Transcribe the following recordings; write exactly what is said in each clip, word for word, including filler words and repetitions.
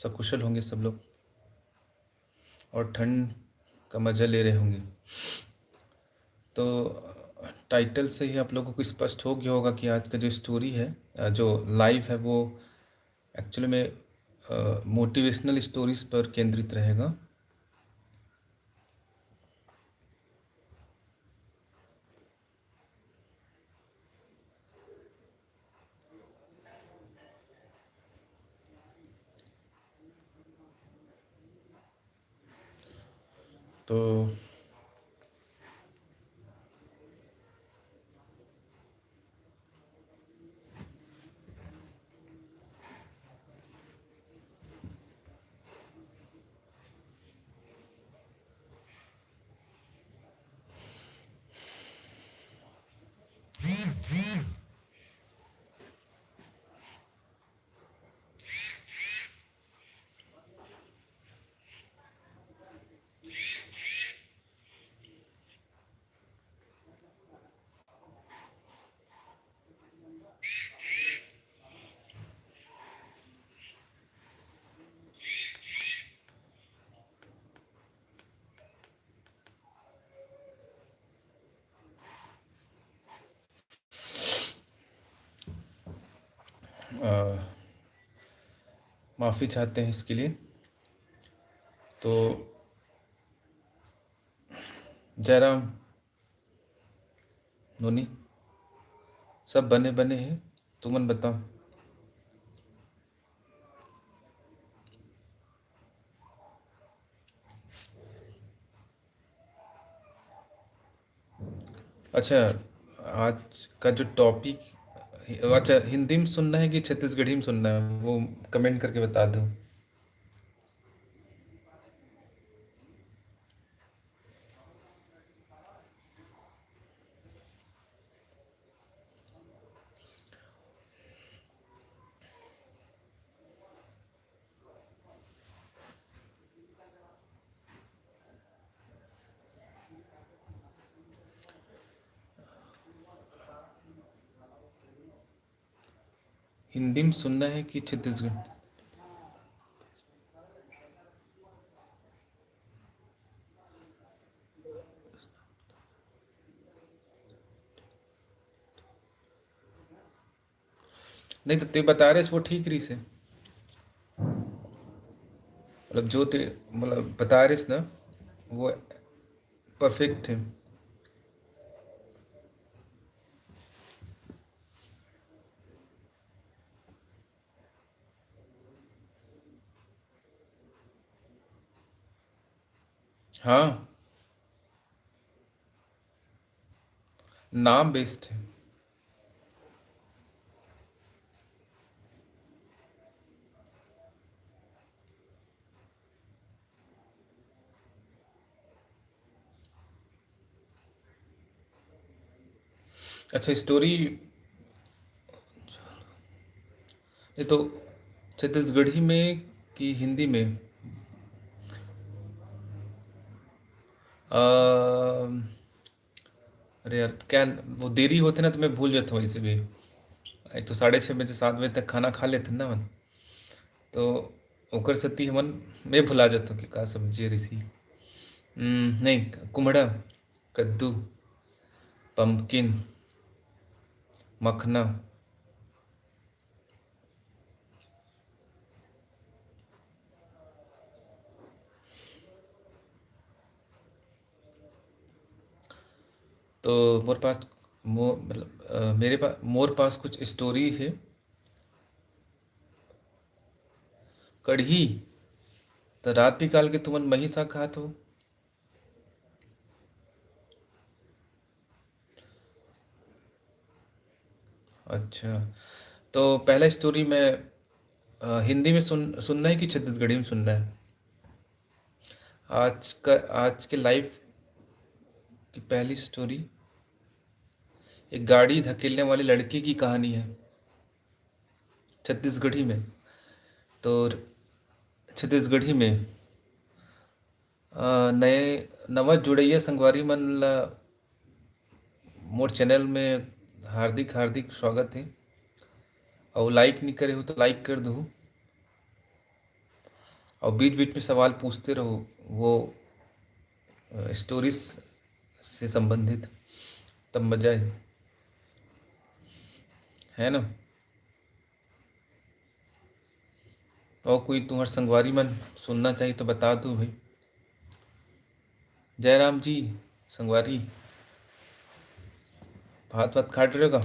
सकुशल होंगे सब लोग और ठंड का मज़ा ले रहे होंगे। तो, अ, टाइटल से ही आप लोगों को स्पष्ट हो गया होगा कि आज का जो स्टोरी है, अ, जो लाइव है, वो एक्चुअली में, अ, मोटिवेशनल स्टोरीज पर केंद्रित रहेगा। तो अ, माफ़ी चाहते हैं इसके लिए। तो जयराम नोनी, सब बने बने हैं, तुमन बताओ। अच्छा, आज का जो टॉपिक, अच्छा, हिंदी में सुनना है कि छत्तीसगढ़ी में सुनना है, वो कमेंट करके बता दो। हिंदी में सुनना है कि छत्तीसगढ़? नहीं तो ते बता रहे वो ठीक रही से, मतलब जो ते, मतलब बता रहे ना, वो परफेक्ट थे। हाँ, नाम बेस्ड है। अच्छा, स्टोरी ये तो छत्तीसगढ़ी में कि हिंदी में? अ, अरे यार, क्या वो देरी होते ना तो मैं भूल जाता हूँ वैसे भी। एक तो साढ़े छः बजे, सात बजे तक खाना खा लेते ना मन, तो ओकर सेती हमन, मैं भुला जाता हूँ कि का सब्जी है रिसी। हम्म, नहीं, कुम्हड़ा, कद्दू, पम्पकिन, मखना। तो मोर पास, मो-, मतलब, अ, मेरे पा-, मोर पास कुछ स्टोरी है। कढ़ी, तो रात बिकाल के तुमन मही साग खात हो? अच्छा, तो पहला स्टोरी में, अ, हिंदी में सुन, सुनना है कि छत्तीसगढ़ी में सुनना है? आज का, आज के लाइव की पहली स्टोरी एक गाड़ी धकेलने वाली लड़की की कहानी है, छत्तीसगढ़ी में। तो छत्तीसगढ़ी में, अ, नए, नवा जुड़ैया संगवारी मन ला मोर चैनल में हार्दिक, हार्दिक स्वागत है। अउ लाइक नहीं करे हो तो लाइक कर दो। और बीच बीच में सवाल पूछते रहो, वो स्टोरीज से संबंधित, तब मजा है, है ना? और कोई तुम्हार संगवारी मन सुनना चाहिए तो बता दो भाई। जयराम जी, संगवारी, भात वात खाट रहे का?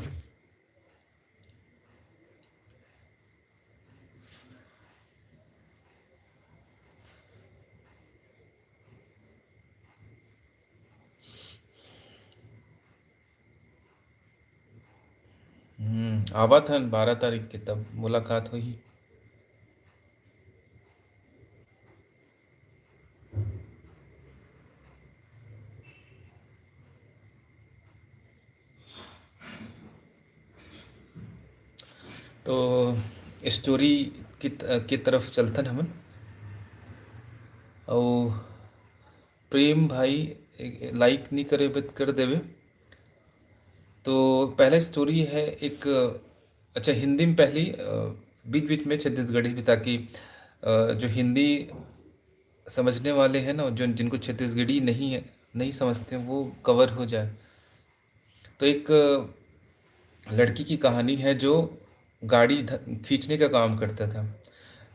हम्म, आवत हन बारह तारीख के, तब मुलाकात होही। तो स्टोरी की त-, की तरफ चलथन हमन। और प्रेम भाई, लाइक नहीं करे बे त कर देवे। तो पहला स्टोरी है एक, अच्छा, हिंदी में पहली, अ, बीच बीच में छत्तीसगढ़ी भी, ताकि अ, जो हिंदी समझने वाले हैं ना, जो, जिनको छत्तीसगढ़ी नहीं है, नहीं समझते, वो कवर हो जाए। तो एक लड़की की कहानी है जो गाड़ी ध-, खींचने का काम करता था।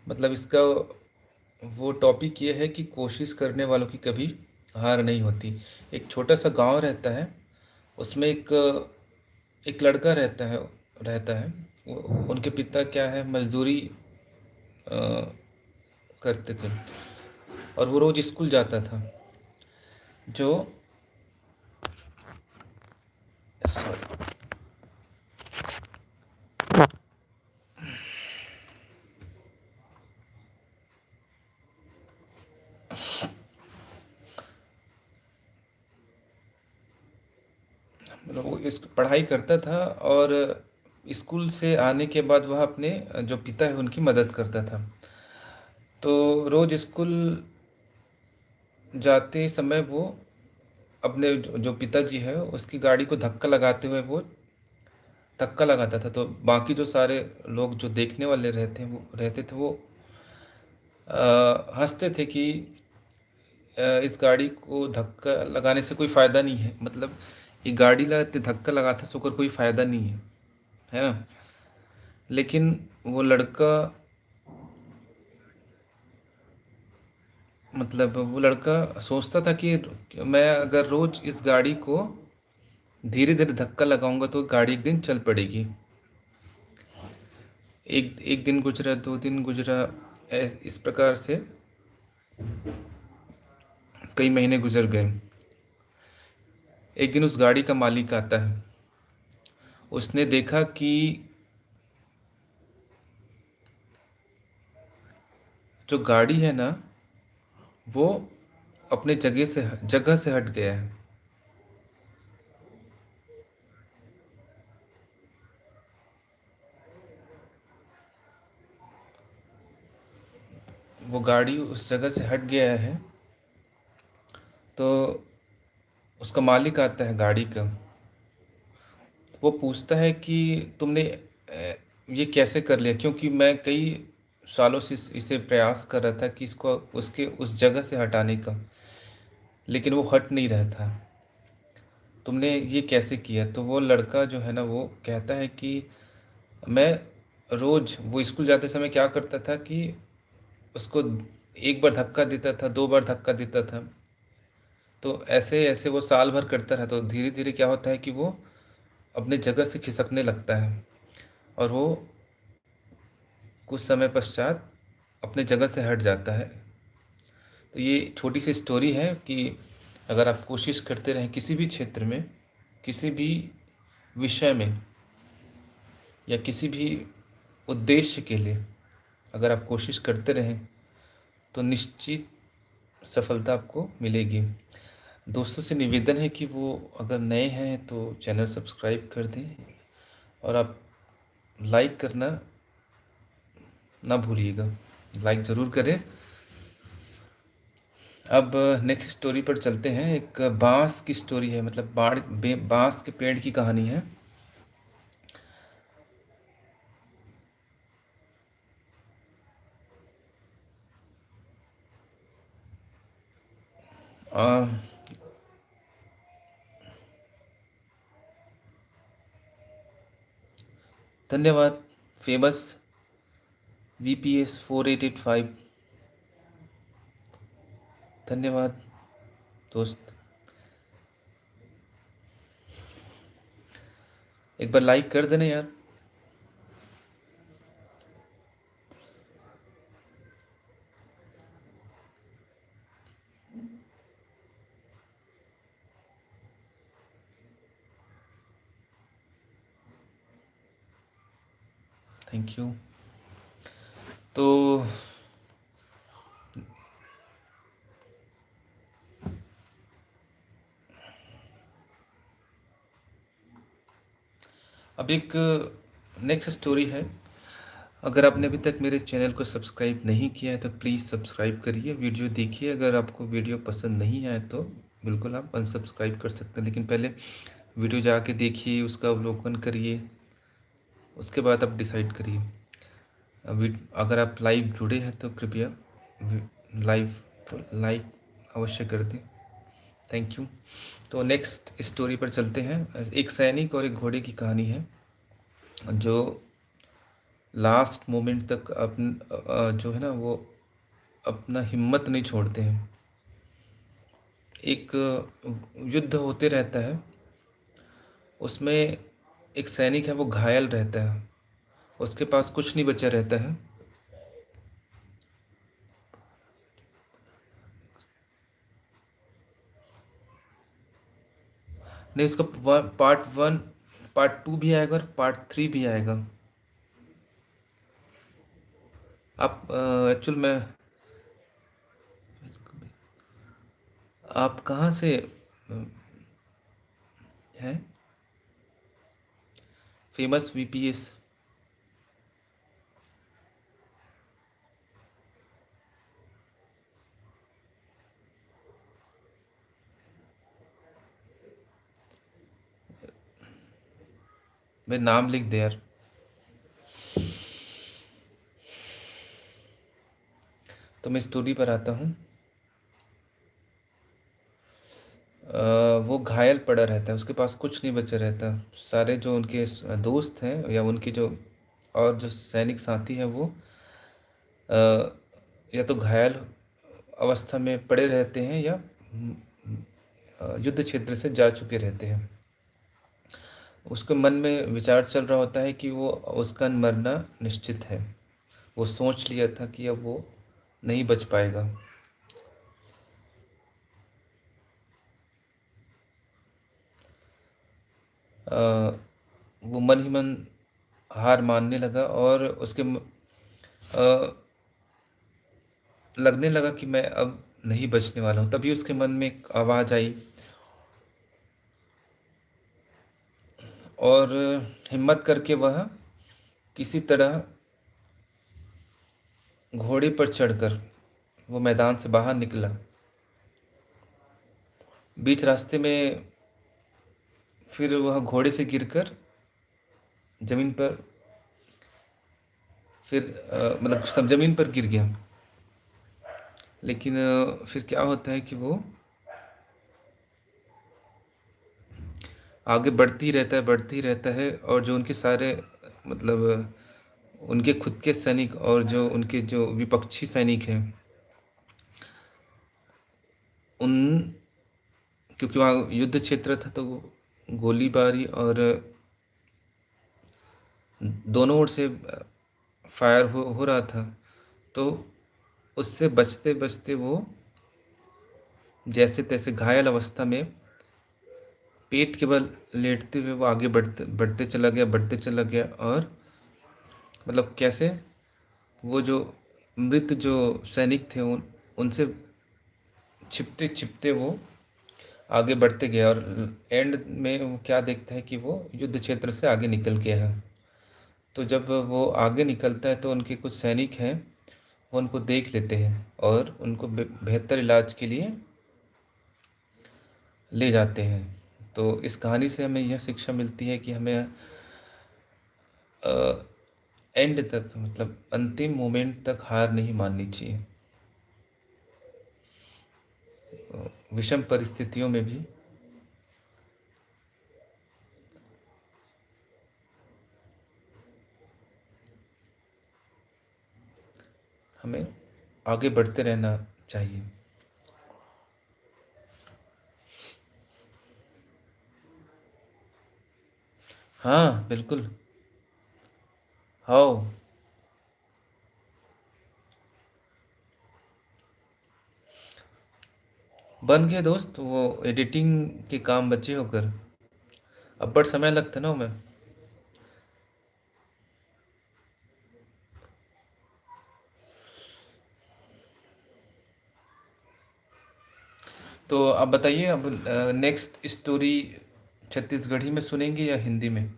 मतलब, इसका वो टॉपिक ये है कि कोशिश करने वालों की कभी हार नहीं होती। एक छोटा सा गांव रहता है, उसमें एक, एक लड़का रहता है, रहता है। वो, उनके पिता क्या है, मजदूरी अ, करते थे, और वो रोज स्कूल जाता था। जो सॉरी, मतलब, वो इस पढ़ाई करता था और स्कूल से आने के बाद वह अपने जो पिता है, उनकी मदद करता था। तो रोज स्कूल जाते समय वो अपने जो, जो पिताजी है, उसकी गाड़ी को धक्का लगाते हुए वो धक्का लगाता था। तो बाकी जो सारे लोग जो देखने वाले रहते हैं, वो रहते थे, वो अ, हंसते थे कि अ, इस गाड़ी को धक्का लगाने से कोई फ़ायदा नहीं है, मतलब, ये गाड़ी ला इतने धक्का लगाते से ओकर कोई फ़ायदा नहीं है, है ना? लेकिन वो लड़का, मतलब, वो लड़का सोचता था कि मैं अगर रोज इस गाड़ी को धीरे-धीरे धक्का लगाऊंगा तो गाड़ी एक दिन चल पड़ेगी। एक, एक दिन गुजरा, दो दिन गुजरा, ऐस-, इस प्रकार से कई महीने गुजर गए। एक दिन उस गाड़ी का मालिक आता है। उसने देखा कि जो गाड़ी है ना, वो अपने जगह से, जगह से हट गया है। वो गाड़ी उस जगह से हट गया है, तो उसका मालिक आता है गाड़ी का। वो पूछता है कि तुमने, अ, ये कैसे कर लिया, क्योंकि मैं कई सालों से इस-, इसे प्रयास कर रहा था कि इसको, उसके उस जगह से हटाने का, लेकिन वो हट नहीं रहा था। तुमने ये कैसे किया? तो वो लड़का जो है ना, वो कहता है कि मैं रोज़ वो स्कूल जाते समय क्या करता था कि उसको एक बार धक्का देता था, दो बार धक्का देता था। तो ऐसे, ऐसे वो साल भर करता रहा। तो धीरे-धीरे क्या होता है कि वो अपने जगह से खिसकने लगता है और वो कुछ समय पश्चात अपने जगह से हट जाता है। तो ये छोटी सी स्टोरी है कि अगर आप कोशिश करते रहें किसी भी क्षेत्र में, किसी भी विषय में या किसी भी उद्देश्य के लिए, अगर आप कोशिश करते रहें, तो निश्चित सफलता आपको मिलेगी। दोस्तों से निवेदन है कि वो अगर नए हैं तो चैनल सब्सक्राइब कर दें और आप लाइक करना ना भूलिएगा, लाइक ज़रूर करें। अब नेक्स्ट स्टोरी पर चलते हैं। एक बांस की स्टोरी है, मतलब बाड़-, बे-, बांस के पेड़ की कहानी है। आ, धन्यवाद फेमस वी पी एस फोर एट एट फाइव। धन्यवाद दोस्त। एक बार लाइक कर देना यार। Thank you. तो अब एक नेक्स्ट स्टोरी है। अगर आपने अभी तक मेरे चैनल को सब्सक्राइब नहीं किया है तो प्लीज़ सब्सक्राइब करिए, वीडियो देखिए। अगर आपको वीडियो पसंद नहीं आए तो बिल्कुल आप अनसब्सक्राइब कर सकते हैं, लेकिन पहले वीडियो जाके देखिए, उसका अवलोकन करिए, उसके बाद आप डिसाइड करिए। अभी अगर आप लाइव जुड़े हैं तो कृपया लाइव लाइक अवश्य कर दें। Thank you. तो नेक्स्ट स्टोरी पर चलते हैं। एक सैनिक और एक घोड़े की कहानी है, जो लास्ट मोमेंट तक अपन अ, जो है ना, वो अपना हिम्मत नहीं छोड़ते हैं। एक युद्ध होते रहता है, उसमें एक सैनिक है, वो घायल रहता है, उसके पास कुछ नहीं बचा रहता है। नहीं, इसका पार्ट वन, पार्ट टू भी आएगा और पार्ट थ्री भी आएगा। आप एक्चुअल में आप कहाँ से अ, हैं? Famous V P S. मैं नाम लिख दे यार। तो मैं स्टोरी पर आता हूँ। अ, वो घायल पड़ा रहता है, उसके पास कुछ नहीं बचा रहता। सारे जो उनके स-, दोस्त हैं या उनके जो और जो सैनिक साथी हैं, वो अ, या तो घायल अवस्था में पड़े रहते हैं या हम्म, अ, युद्ध क्षेत्र से जा चुके रहते हैं। उसके मन में विचार चल रहा होता है कि वो उसका मरना निश्चित है। वो सोच लिया था कि अब वो नहीं बच पाएगा। अ, वो मन ही मन हार मानने लगा और उसके म-, अ, लगने लगा कि मैं अब नहीं बचने वाला हूँ। तभी उसके मन में एक आवाज़ आई और हिम्मत करके वह किसी तरह घोड़े पर चढ़कर वो मैदान से बाहर निकला। बीच रास्ते में फिर वह घोड़े से गिरकर ज़मीन पर, फिर अ, मतलब सब ज़मीन पर गिर गया। लेकिन अ, फिर क्या होता है कि वो आगे बढ़ती रहता है, बढ़ती रहता है, और जो उनके सारे, मतलब, उनके खुद के सैनिक और जो उनके जो विपक्षी सैनिक हैं, उन, क्योंकि वहाँ युद्ध क्षेत्र था, तो गोलीबारी और दोनों ओर से फायर हो, हो रहा था, तो उससे बचते बचते वो जैसे तैसे घायल अवस्था में पेट के बल लेटते हुए वो आगे बढ़ते, बढ़ते चला गया, बढ़ते चला गया। और मतलब कैसे वो जो मृत जो सैनिक थे, उन उनसे छिपते छिपते वो आगे बढ़ते गए और एंड में वो क्या देखता है कि वो युद्ध क्षेत्र से आगे निकल गया है। तो जब वो आगे निकलता है तो उनके कुछ सैनिक हैं, वो उनको देख लेते हैं और उनको बे-, बेहतर इलाज के लिए ले जाते हैं। तो इस कहानी से हमें यह शिक्षा मिलती है कि हमें अ, एंड तक, मतलब अंतिम मोमेंट तक हार नहीं माननी चाहिए। विषम परिस्थितियों में भी हमें आगे बढ़ते रहना चाहिए। हाँ, बिल्कुल। हाओ। बन गे दोस्त, वो editing के काम बचे ओकर, अब्बड़ समय लगथे ना ओमे। तो आप बताइए, अब, अ, next story छत्तीसगढ़ी में सुनेंगे या हिंदी में?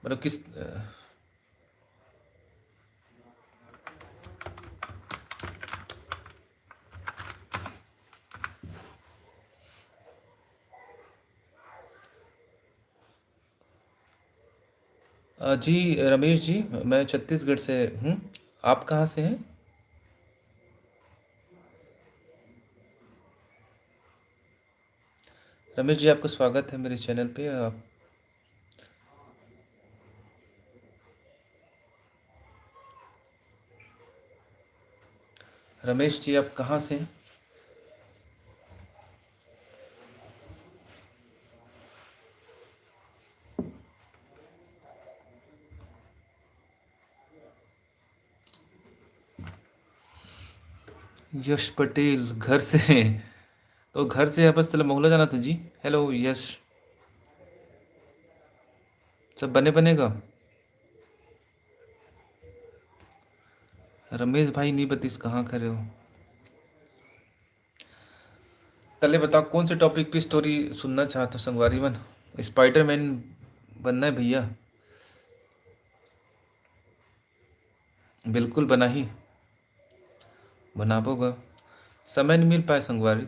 मतलब किस, अ, अ, जी, रमेश जी, मैं छत्तीसगढ़ से हूँ। आप कहाँ से हैं? रमेश जी, आपका स्वागत है मेरे channel पे। आप, रमेश जी, आप कहाँ से हैं? यश पटेल घर से। तो घर से है बस, तेला महुला जाना था जी। Hello यश, सब बने बने का? रमेश भाई नी बतिस कहाँ करे हो? तले बता, कौन से topic पे story सुनना चाहत हो संगवारी मन? Spider-Man बनना है भैया? बिल्कुल बनाही, बनाबो गा, समय नहीं मिल पाए संगवारी।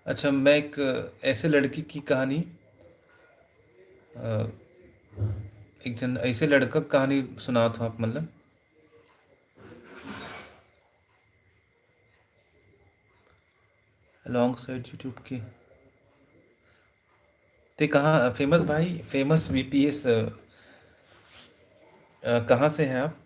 अच्छा, मैं एक ऐसे लड़की की कहानी, अ, एक जन ऐसे लड़का की कहानी सुनात हूँ आप, मतलब, alongside YouTube के। ते कहाँ, famous भाई, famous V P S, अ, अ, कहाँ से हैं आप?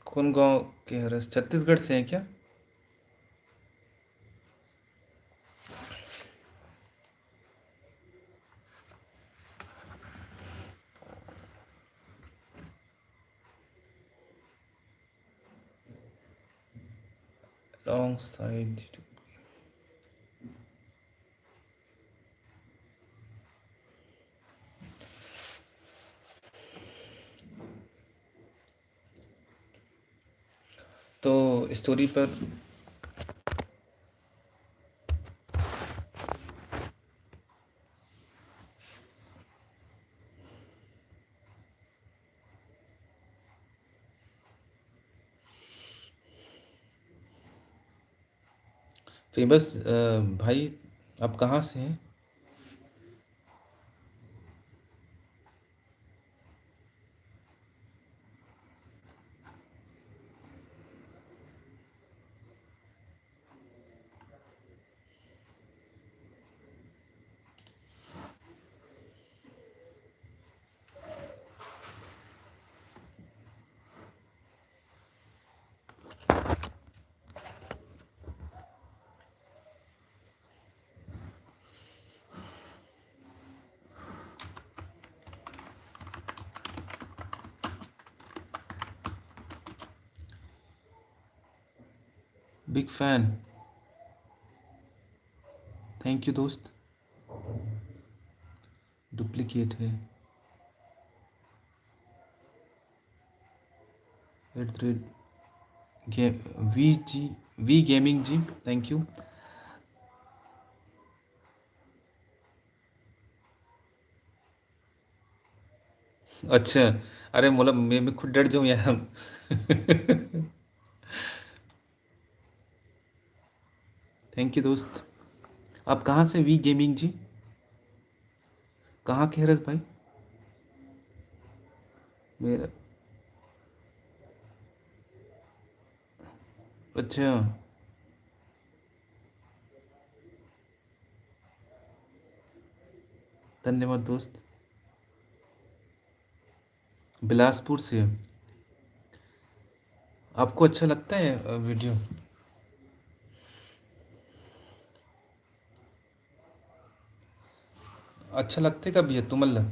कौन गांव के हरस? छत्तीसगढ़ से हैं क्या? Alongside। तो story पर famous, अ, भाई, आप कहाँ से हैं? Big fan. थैंक यू दोस्त। डुप्लीकेट है। एट द रेट गे V G V gaming ji, thank you. अच्छा। अरे मोला मैं मैं खुद डर जाऊँ यार। थैंक यू दोस्त। आप कहाँ से, वी गेमिंग जी? कहाँ के हरस भाई? मेरा अच्छा। धन्यवाद दोस्त। बिलासपुर से। आपको अच्छा लगता है वीडियो? अच्छा लगते का भैया तुमन ला?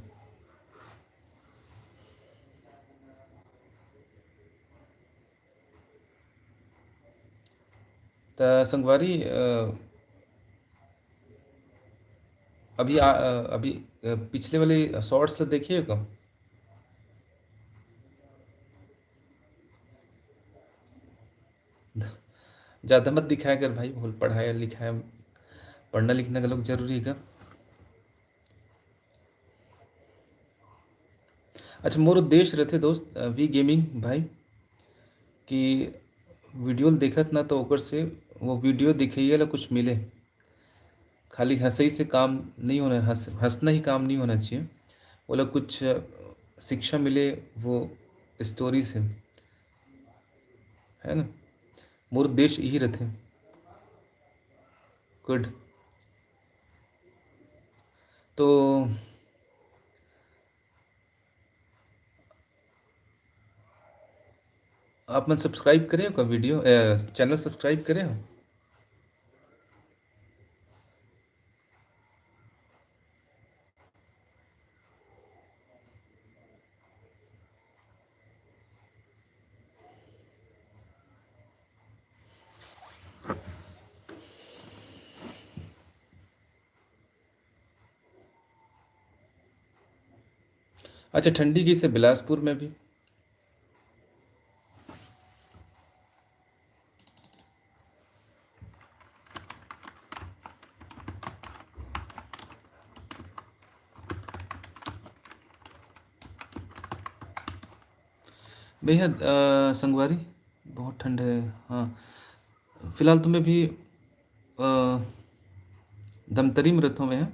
त संगवारी, अ, अभी आ, अ, अभी, अ, पिछले वाले शॉर्ट्स ला देखिए का? ज़्यादा मत दिखाया कर भाई, बोल पढ़ाई लिखाई, पढ़ना लिखना का लोग जरूरी है का? अच्छा, मोर उद्देश्य रहते दोस्त, अ, वी गेमिंग भाई, कि वीडियो ल देखत ना तो ओकर से वो वीडियो दिखइया ला कुछ मिले। खाली हंसई से काम नहीं होना, हंस हंसना ही काम नहीं होना चाहिए। ओला कुछ, अ, शिक्षा मिले वो स्टोरी से, है ना? मोर उद्देश्य यही रहते। गुड। तो आप मन सब्सक्राइब करे हो का वीडियो, अ, चैनल सब्सक्राइब करे हो? अच्छा, ठंडी कइसे बिलासपुर में भी? बेहद, अ, संगवारी, बहुत ठंड है। हाँ, फिलहाल तो मैं भी, अ, धमतरी में रहता हूँ मैं।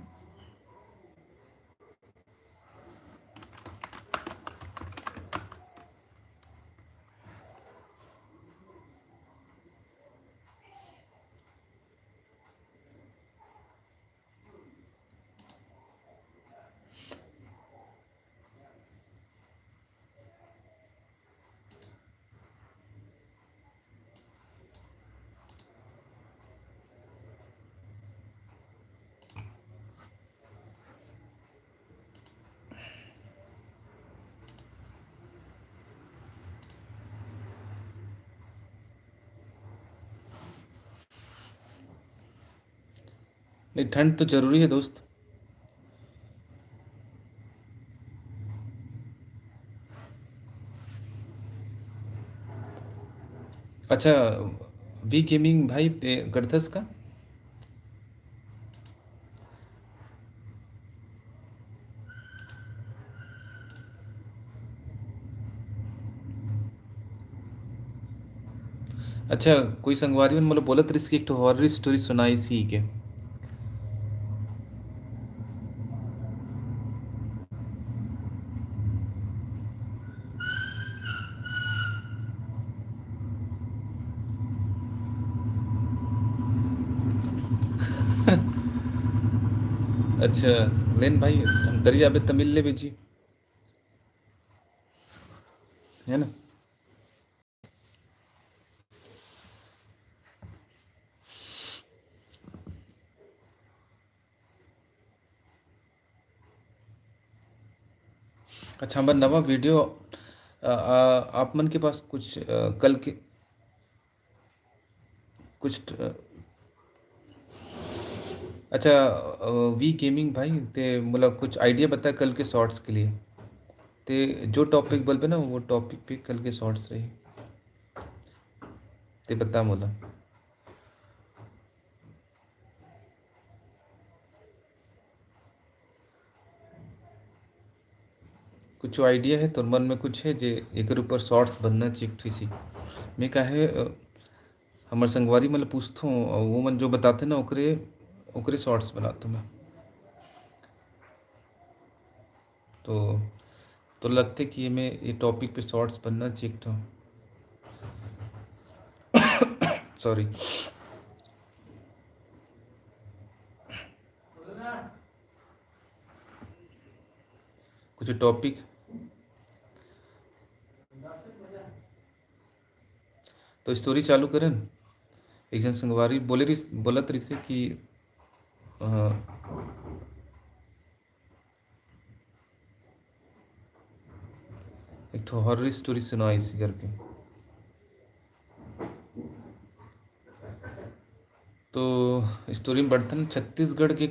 नहीं, ठंड तो जरूरी है दोस्त। अच्छा, वी गेमिंग भाई, ते करथस का? अच्छा, कोई संगवारी मन मोला बोलत रिहिस कि एक ठो हॉरर स्टोरी सुनाइस ही के। अच्छा, लेन भाई, धमतरी आबे त मिल लेबे जी, है ना? अच्छा, हमर नवा वीडियो, अ, अ, आप मन के पास कुछ, अ, कल के, कुछ ट-, अच्छा, अ, वी गेमिंग भाई, ते मोला कुछ आइडिया बता कल के शॉर्ट्स के लिए। ते जो टॉपिक बोलबे ना, वो टॉपिक पे कल के शॉर्ट्स रही। ते बता मोला। कुछ आइडिया है तोर मन में, कुछ है जे एकर ऊपर शॉर्ट्स बनना चाहिए, ठीक सी? मैं काहे, अ, हमर संगवारी मन ल पूछथों, अउ वो मन जो बताथे ना, ओकरे, ओकरे शॉर्ट्स बनाथों मैं। तो, तो लगथे कि एमे, ये टॉपिक पे शॉर्ट्स बनना चाहिए एक ठो। सॉरी। कुछ टॉपिक। तो स्टोरी चालू करन। एक जन संगवारी बोले रिस-, बोलत रिसे कि, अ, एक ठो हॉरर स्टोरी सुनाओ इसी करके। तो स्टोरी में बढ़थन। छत्तीसगढ़ के,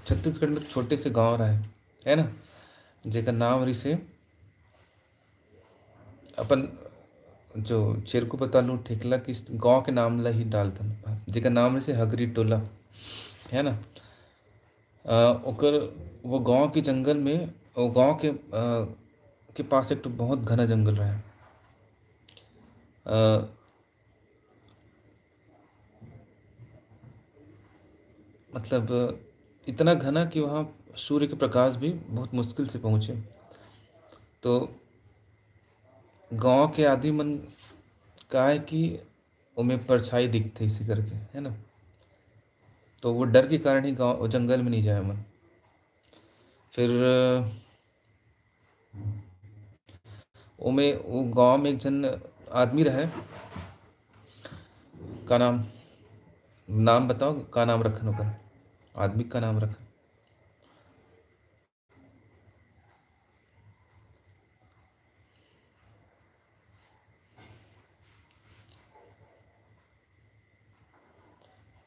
छत्तीसगढ़ में एक छोटे से गांव रहे, है ना, जेकर नाम रिसे अपन जो चेरकू पतालू ठेकला किस गांव के नाम ला ही डालथन, जेकर नाम रिसे हगरी टोला, है ना। अ, ओकर, वो गांव के जंगल में, वो गांव के, अ, के पास एक ठो बहुत घना जंगल रहे। अ, मतलब, इतना घना कि वहाँ सूर्य के प्रकाश भी बहुत मुश्किल से पहुँचे। तो गांव के आदमी मन का है कि ओमे परछाई दिखथे इसी करके, है ना। तो वो डर के कारण ही गांव, जंगल में नहीं जाए मन। फिर ओमे, वो गांव में एक जन आदमी रहे, का नाम, नाम बताओ, का नाम रखन ओकर, आदमी का नाम रखन?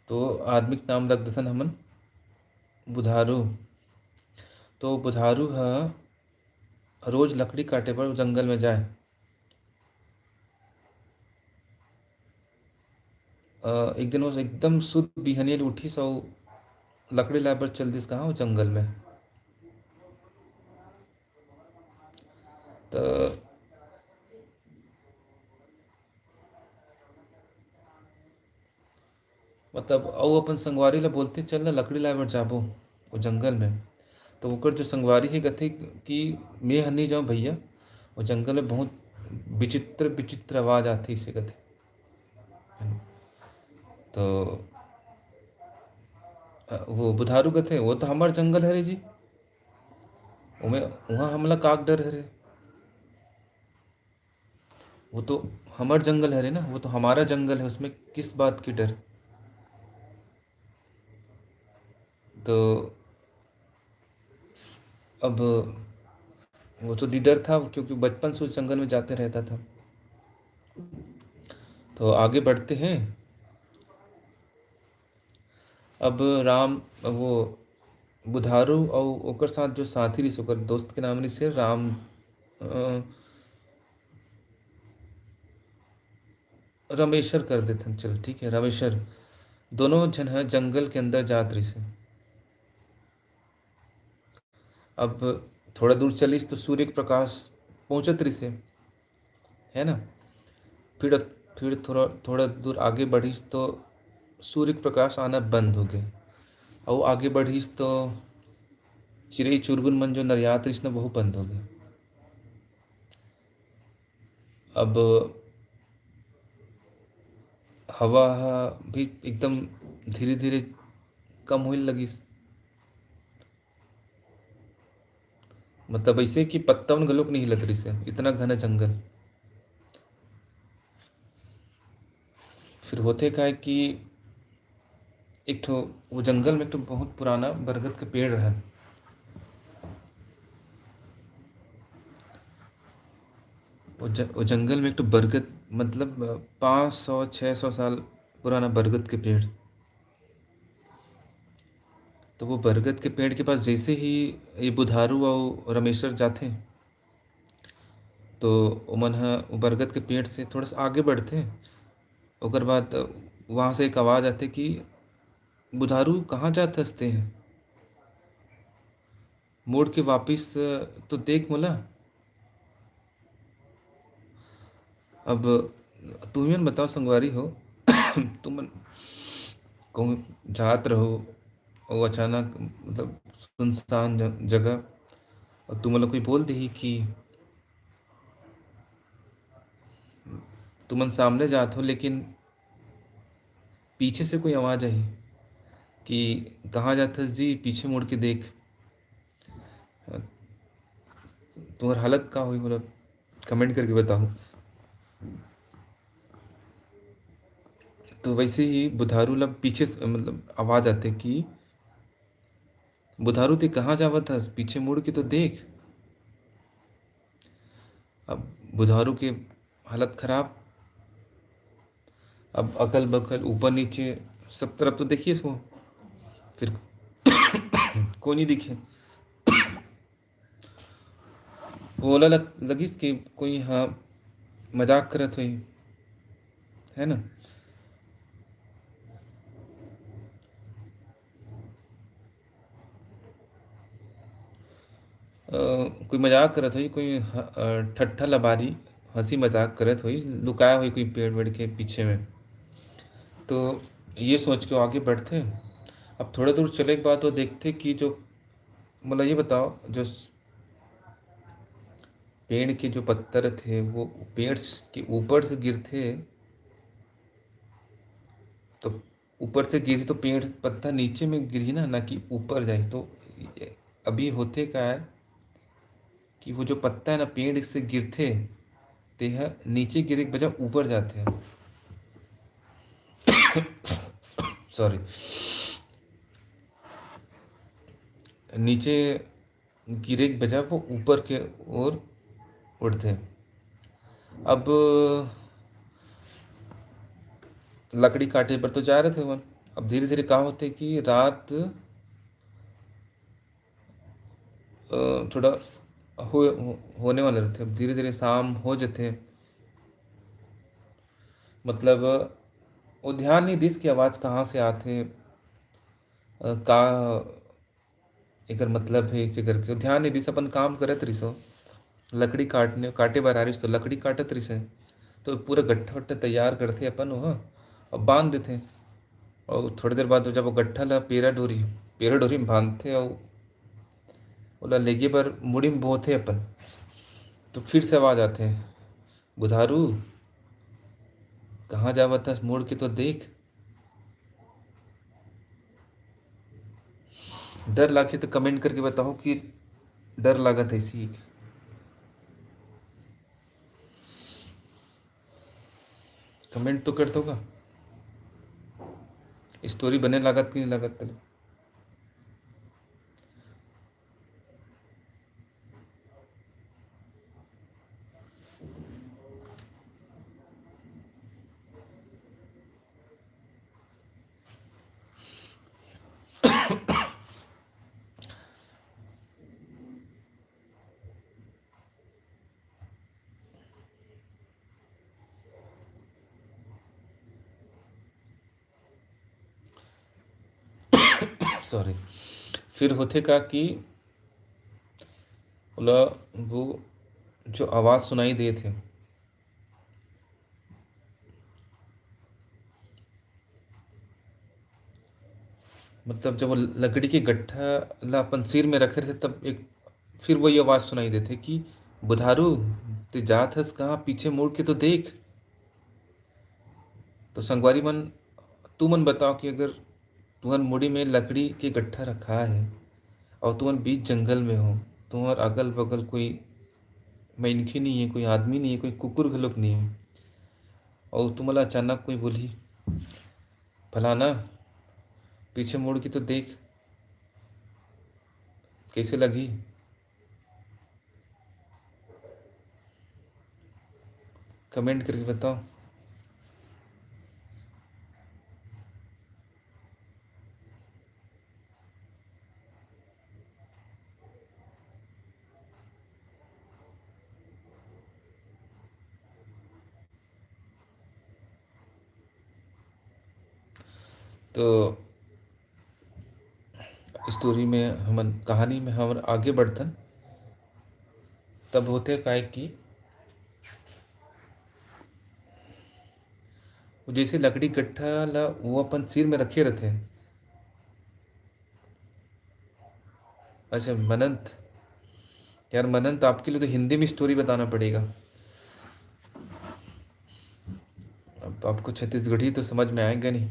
तो आदमी के नाम रख देथन हमन बुधारू। तो बुधारू ह रोज लकड़ी काटे बर जंगल में जाए। अ, एक दिन वो एकदम शुद्ध बिहनिया ले उठिस अउ लकड़ी लाए बर चल दिस कहाँ, वो जंगल में। त मतलब, अउ अपन संगवारी ला बोलथे, "चल ना, लकड़ी लाए बर जाबो वो जंगल में।" तो ओकर जो संगवारी हे, कथे कि, "मैं ह नहीं जाऊँ भैया, वो जंगल में बहुत विचित्र, विचित्र आवाज आथे," इसे कथे। तो, अ, वो बुधारू कथे, "वो तो हमार जंगल हरे जी, ओमे, उहाँ हमला काक डर हरे?" वो तो हमर जंगल हरे ना, वो तो हमारा जंगल है, उसमें किस बात की डर? तो अब वो तो निडर था, क्योंकि बचपन से उस जंगल में जाते रहता था। तो आगे बढ़ते हैं। अब राम, वो बुधारू अउ ओकर साथ जो साथी रिस, ओकर दोस्त के नाम रिस हे राम, अ, रमेशर कर देथन, चल ठीक है, रमेशर। दोनों झन ह जंगल के अंदर जात रिस हे। अब थोड़ा दूर चलिस तो सूर्य के प्रकाश पहुँचत रिस हे, है ना। फिर, फिर थोड़ा, थोड़ा दूर आगे बढ़िस तो सूर्य के प्रकाश आना बंद हो गए। अउ आगे बढ़िस तो चिरई चुरगुन मन जो नरियात रिस ना, वहू बंद हो गए। अब हवा ह भी एकदम धीरे-धीरे कम होए लगिस। मतलब, ऐसे कि पत्ता मन घलोक नहीं हिलत रिस हे, इतना घना जंगल। फिर होथे का है कि एक ठो, वो जंगल में एक ठो बहुत पुराना बरगद के पेड़ रहे। वो ज-, वो जंगल में एक ठो बरगद, मतलब, अ, पाँच सौ, छः सौ साल पुराना बरगद के पेड़। तो वो बरगद के पेड़ के पास जैसे ही ये बुधारू अउ रमेश्वर जाथे, तो ओमन ह वो बरगद के पेड़ से थोड़ा सा आगे बढ़थे। ओकर बाद वहाँ से एक आवाज़ आथे कि "बुधारू, कहाँ जात हस तें? मुड़ के वापिस तो देख मोला।" अब तुमन बताओ संगवारी हो, तुमन कहूँ जात रहो और अचानक, मतलब, सुनसान ज-, जगह, और तुमन ला कोई बोल देही कि तुमन सामने जात हो, लेकिन पीछे से कोई आवाज़ आही कि "कहाँ जात हस जी, पीछे मुड़ के देख।" तुम्हार हालत का होही, मतलब, comment करके बताओ। तो वैसे ही बुधारू ला पीछे से, मतलब, आवाज़ आथे कि "बुधारू, तें कहाँ जावत हस? पीछे मुड़ के तो देख।" अब बुधारू के हालत खराब, अब अगल बगल, ऊपर नीचे, सब तरफ तो देखिस वो, फिर कोई नहीं दिखे। ओला लग-, लगिस कि कोई ह मजाक करत होही, है ना? अ, कोई मजाक करत होही, कोई ह-, अ, ठट्ठा लबारी, हँसी मजाक करत होही, लुकाया होही कोई पेड़ वेड़ के पीछे में। तो ये सोच के वो आगे बढ़थे। अब थोड़ा दूर चले के बाद वो देखथे कि जो, मतलब, ये बताओ, जो स-, पेड़ के जो पत्ता रथे, वो पेड़ स-, के ऊपर से गिरथे, तो ऊपर से गिरही तो पेड़ पत्ता नीचे में गिरही ना, ना कि ऊपर जाही। तो अभी होथे का है कि वो जो पत्ता है ना, पेड़ से गिरथे, तेह नीचे गिरे के बजाय ऊपर जाथे। Sorry, नीचे गिरे के बजाय वो ऊपर के ओर उड़थे। अब लकड़ी काटे बर तो जा रहे थे मन। अब धीरे-धीरे का होथे कि रात, अ, थोड़ा हो-, हो-, होने वाला रहिथे। अब धीरे-धीरे शाम हो जथे। मतलब, वो ध्यान नहीं दिस कि आवाज़ कहाँ से आथे, अ, का एकर मतलब हे, इसे करके ध्यान नहीं दिस, अपन काम करत रिसो, लकड़ी काटने, काटे बर आ रिस, तो लकड़ी काटत रिसे, तो पूरा गट्ठा-वट्ठा तैयार करथे अपन ओह, अउ बांध देथे। अउ थोड़ी देर बाद जब वो गट्ठा ला पेरा डोरी, पेरा डोरी में बांधथे अउ ओला लेगे बर मुड़ी में बोथे अपन, तो फिर से आवाज आथे, "बुधारू, कहाँ जावत हस? मुड़ के तो देख।" डर लागथे तो comment करके बताओ कि डर लागत हे, सीख। Comment तो कर दो का, story बने लागत कि नहीं लागत तेला। Sorry, फिर होथे का कि ओला वो जो आवाज सुनाई देत हे, मतलब, जब वो लकड़ी के गट्ठा ला अपन सिर में रखे रहिथे, तब एक फिर वही आवाज सुनाई देथे कि "बुधारू, ते जात हस कहाँ? पीछे मुड़ के तो देख।" तो संगवारी मन, तुमन बताओ कि अगर तुहर मुड़ी में लकड़ी के गट्ठा रखा है और तुमन बीच जंगल में हो, तुहर अगल बगल कोई मनखे नहीं है, कोई आदमी नहीं है, कोई कुकुर घलोक नहीं है, और तुमला अचानक कोई बोलही, "फलाना, पीछे मुड़ के तो देख," कैसे लगही? Comment करके बताओ। तो स्टोरी में हमन, कहानी में हमन आगे बढ़थन, तब होथे काय कि वो जैसे लकड़ी गट्ठा ला वो अपन सिर में रखे रहथे। अच्छा मनंत, यार मनंत, आपके लिए तो हिंदी में स्टोरी बताना पड़ेगा। अब आपको छत्तीसगढ़ी तो समझ में आएगा नहीं।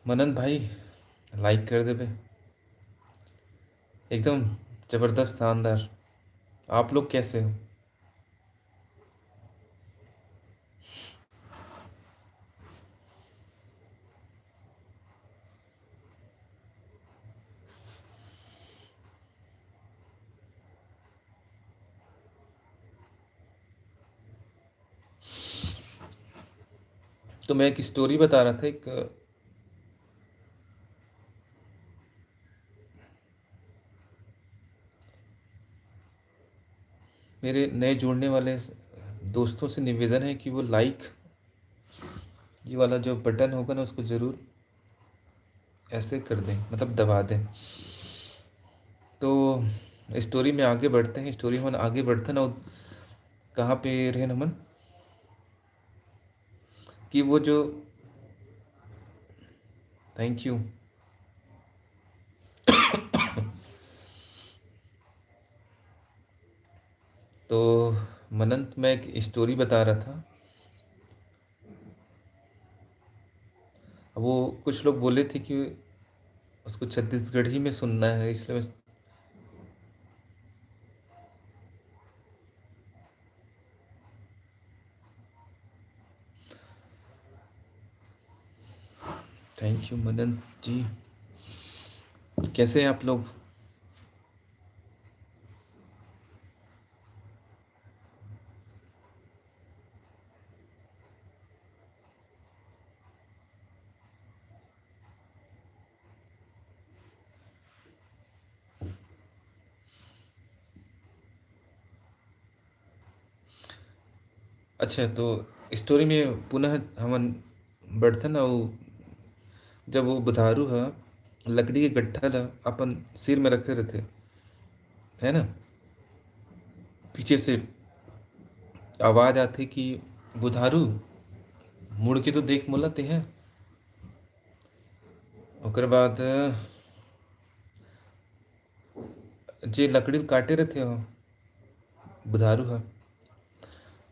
मनंत भाई, लाइक कर देबे। एकदम जबरदस्त, शानदार। आप लोग कैसे हो? तो मैं एक स्टोरी बता रहा था, एक मेरे नए जुड़ने वाले दोस्तों से निवेदन है कि वो लाइक, ये वाला जो बटन होगा ना, उसको ज़रूर ऐसे कर दें, मतलब दबा दें। तो स्टोरी में आगे बढ़ते हैं, स्टोरी में आगे बढ़ते हैं। और कहाँ पे रहे हमन कि वो जो, थैंक यू। तो मनंत, मैं एक स्टोरी बता रहा था। अब वो कुछ लोग बोले थे कि उसको छत्तीसगढ़ी में सुनना है, इसलिए मैं थैंक यू मनंत जी। कैसे हैं आप लोग? अच्छा, तो स्टोरी में पुनः हमन बढ़थन। अउ जब वो बुधारू ह लकड़ी के गट्ठा ल अपन सिर में रखे रथे, है ना, पीछे से आवाज़ आथे कि "बुधारू, मुड़ के तो देख मोला तेहा।" ओकर बाद जे लकड़ी ल काटे रथे हो बुधारू ह,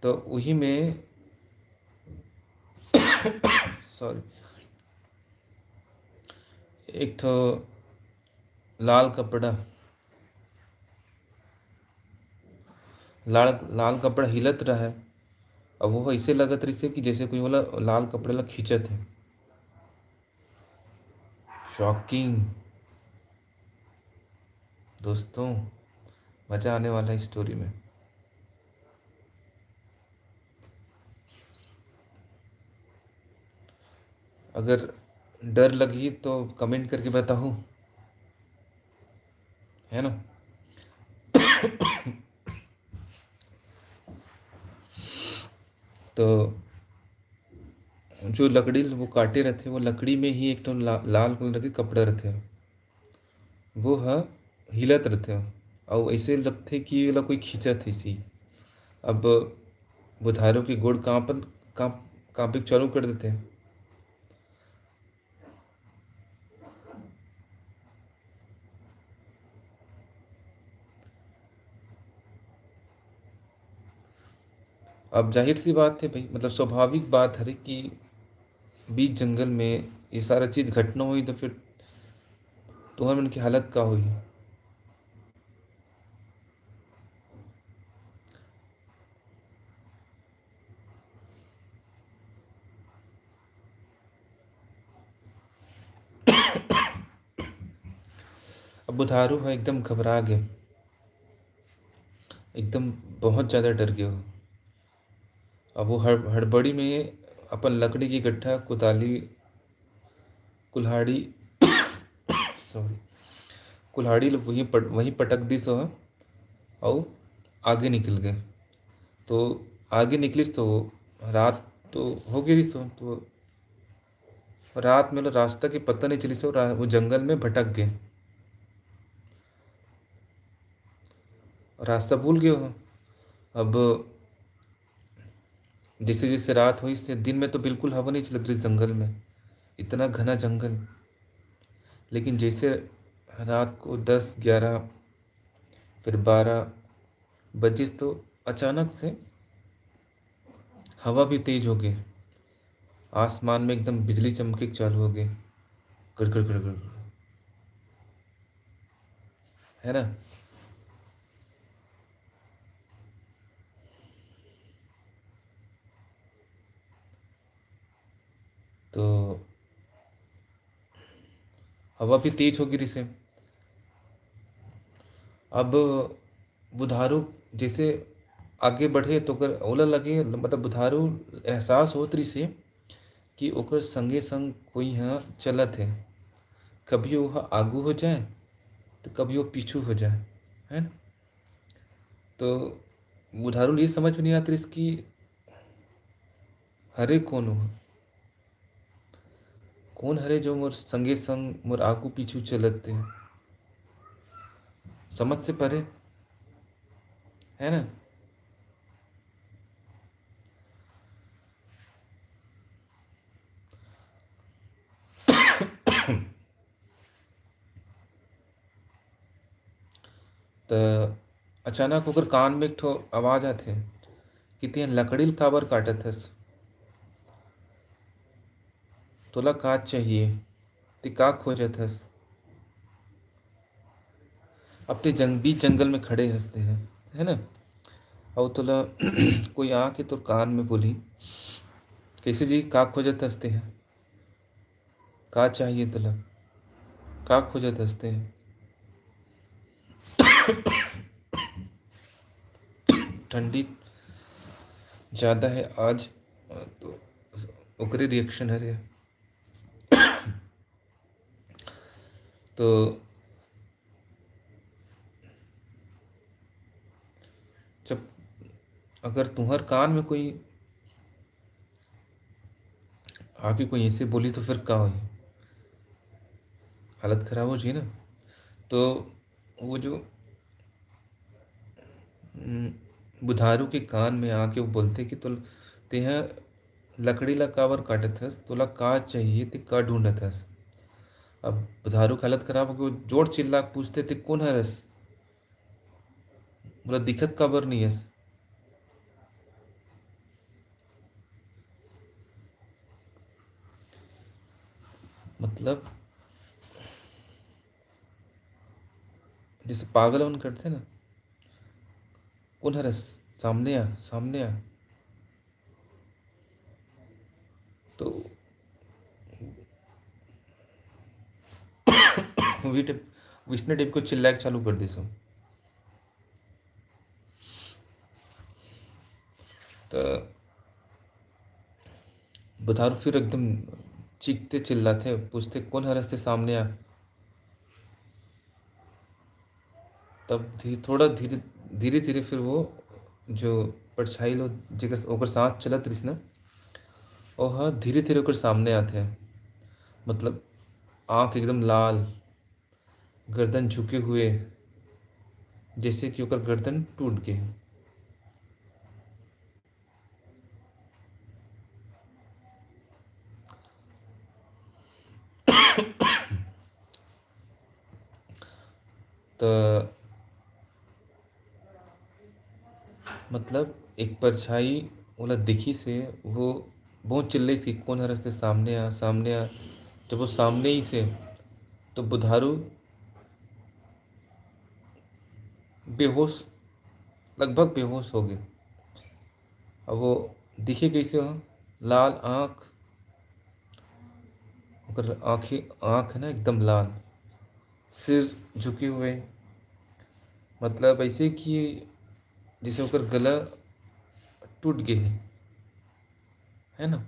तो उही में सॉरी, एक ठो लाल कपड़ा, लाल, लाल कपड़ा हिलत रहे। अब वो ऐसे लगत रहिसे कि जैसे कोई वाला लाल कपड़ा ला खींचत है। शॉकिंग दोस्तों, मज़ा आने वाला है स्टोरी में। अगर डर लगी तो कमेंट करके बताओ, है ना? तो जो लकड़ी वो काटे रहथे, वो लकड़ी में ही एक ठो ला-, लाल कलर के कपड़ा रहथे, वो ह हिलत रहथे, अउ ऐसे लगथे कि ओला कोई खींचत हे सी। अब बुधारू के गोड़ कांपन, कांप, कांपे के चालू कर देथे। अब जाहिर सी बात है भाई, मतलब स्वाभाविक बात हरे कि बीच जंगल में ये सारा चीज घटना होही तो फिर तुहर मन की हालत का होही? अब बुधारू ह एकदम घबरा गे, एकदम बहुत ज़्यादा डर गे हो। अब वो हड़-, हड़बड़ी में अपन लकड़ी के गट्ठा, कुदाली, कुल्हाड़ी, सॉरी, कुल्हाड़ी ल वहीं पट-, वहीं पटक दिस हो, अउ आगे निकल गे। तो आगे निकलिस तो रात तो हो गे रिहिस, तो रात में ओला रास्ता के पता नहीं चलिस, वो रा-, वो जंगल में भटक गे, रास्ता भूल गे वो। अब जैसे जैसे रात होइस, दिन में तो बिल्कुल हवा नहीं चलत रहिस जंगल में, इतना घना जंगल। लेकिन जैसे रात को दस, ग्यारह, फिर बारह बजिस तो अचानक से हवा भी तेज हो गे, आसमान में एकदम बिजली चमके चालू हो गे, गड़ गड़ गड़ गड़ गड़। है ना? तो हवा भी तेज हो गे रिहिस हे। अब बुधारू जैसे आगे बढ़े तो ओकर, ओला लगे, मतलब बुधारू एहसास होत रिहिस हे कि ओकर संगे संग कोई ह चलत हे। कभी वो ह आगू हो जाए तो कभी वो पीछू हो जाए, है ना? तो बुधारू ल ये समझ में नहीं आत रिहिस कि हरे कोन वो, कोन हरे जो मोर संगे संग मोर आगू पीछू चलत हे, समझ से परे, है ना? त अचानक ओकर कान में एक ठो आवाज आथे कि "तें लकड़ी ल काबर काटत हस? तोला का चाहिए? तें का खोजत हस? अपने जंग-, बीच जंगल में खड़े हस तें ह, है ना? अउ तोला कोई आके तोर कान में बोली, कैसे जी, का खोजत हस तें ह?" का चाहिए तोला? का खोजत हस तें? ठंडी ज्यादा है आज, तो ओकरे reaction हरे। तो जब, अगर तुम्हार कान में कोई आके कोई ऐसे बोली तो फिर का होही? हालत खराब हो जाही ना। तो वो जो, उम, बुधारू के कान में आके वो बोलथे कि तोल-, तेंह लकड़ी ला काबर काटत हस, तोला का चाहिए, तें का ढूंढत हस? अब बुधारू के हालत खराब होके वो जोर चिल्ला के पूछथे, "तें कोन हरस? मोला दिखत काबर नहीं हस?" मतलब, जैसे पागल मन करथे ना, "कोन हरस? सामने आ, सामने आ।" तो वही टाइप, वैसने टाइप के चिल्लाए के चालू कर दिस। तो बुधारू फिर एकदम चीखथे चिल्लाथे, पूछथे, "कोन हरस तें, सामने आ।" तब धी-, थोड़ा धीरे, धीरे-धीरे फिर वो जो परछाई लो, जेकर, ओकर साथ चलत रहिस ना, ओह धीरे-धीरे ओकर सामने आथे। मतलब, आँख एकदम लाल, गर्दन झुके हुए, जैसे कि ओकर गर्दन टूट गे। त मतलब एक परछाई ओला दिखिस हे, वो बहुत चिल्लाइस कि "कोन हरस तें, सामने आ, सामने आ।" जब वो सामने आइस हे, तो बुधारू बेहोश, लगभग बेहोश हो गे। अब वो दिखे कैसे हो? लाल आँख, ओकर आँखें, आँख है ना एकदम लाल, सिर झुके हुए, मतलब ऐसे कि जैसे ओकर गला टूट गे हे, है ना?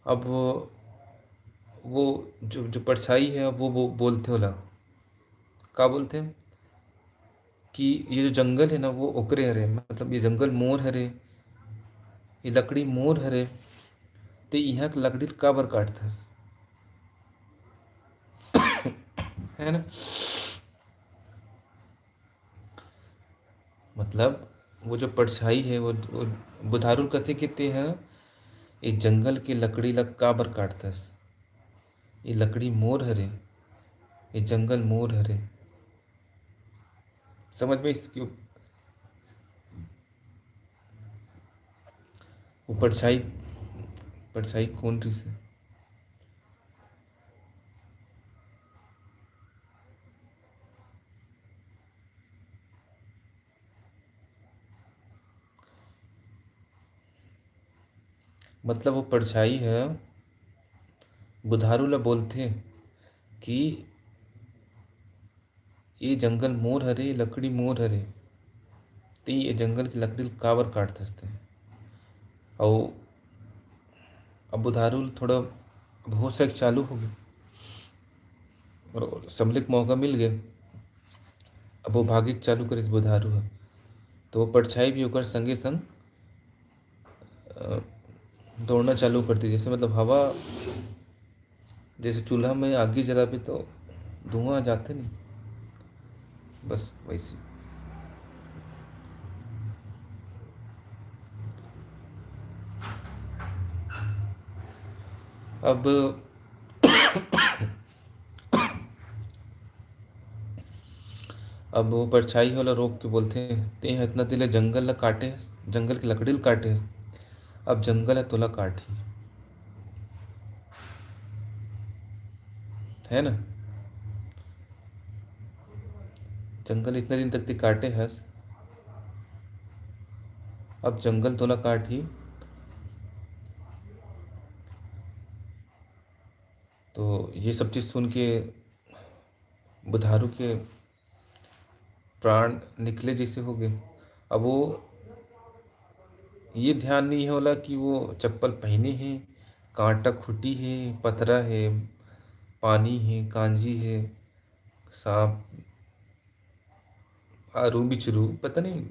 अब वो, वो जो, जो परछाई है, वो, वो बोलथे ओला, का बोलथे? कि ये जो जंगल हे ना, वो ओकरे हरे, मतलब ये जंगल मोर हरे, ये लकड़ी मोर हरे, ते इहाँ के लकड़ी ल काबर काटथस? है ना? मतलब वो जो परछाई हे, वो, वो बुधारू ल कथे कि ते ह ये जंगल के लकड़ी ल काबर काटथस? ये लकड़ी मोर हरे, ये जंगल मोर हरे। समझ में इसकी वो परछाई, परछाई कोन रिहिस हे? मतलब वो परछाई ह बुधारू ल बोलथे कि ये जंगल मोर हरे, ये लकड़ी मोर हरे, ते ये जंगल के लकड़ी ल काबर काटथस ते? अउ अब बुधारू ल थोड़ा अब होश आए के चालू होगे, और संभले के मौका मिल गए। अब वो भागे के चालू करिस बुधारू ह, तो वो परछाई भी ओकर संगे संग, अ, दौड़ना चालू कर दिस। जैसे मतलब हवा, जैसे चूल्हा में आगी जलाबे तो धुआं जाथे नहीं, बस वैसे। अब अब वो परछाई ह ओला रोक के बोलथे, "तें ह इतना दिन ले जंगल ल काटे हस, जंगल के लकड़ी ल काटे हस, अब जंगल ह तोला काटही।" है ना? जंगल इतना दिन तक तें काटे हस, अब जंगल तोला काटही। तो ये सब चीज़ सुन के बुधारू के प्राण निकले जैसे हो गए। अब वो ये ध्यान नहीं होला कि वो चप्पल पहने हे, कांटा खूंटी हे, पथरा हे, पानी हे, कांजी हे, सांप, आरू बिचरू, पता नहीं,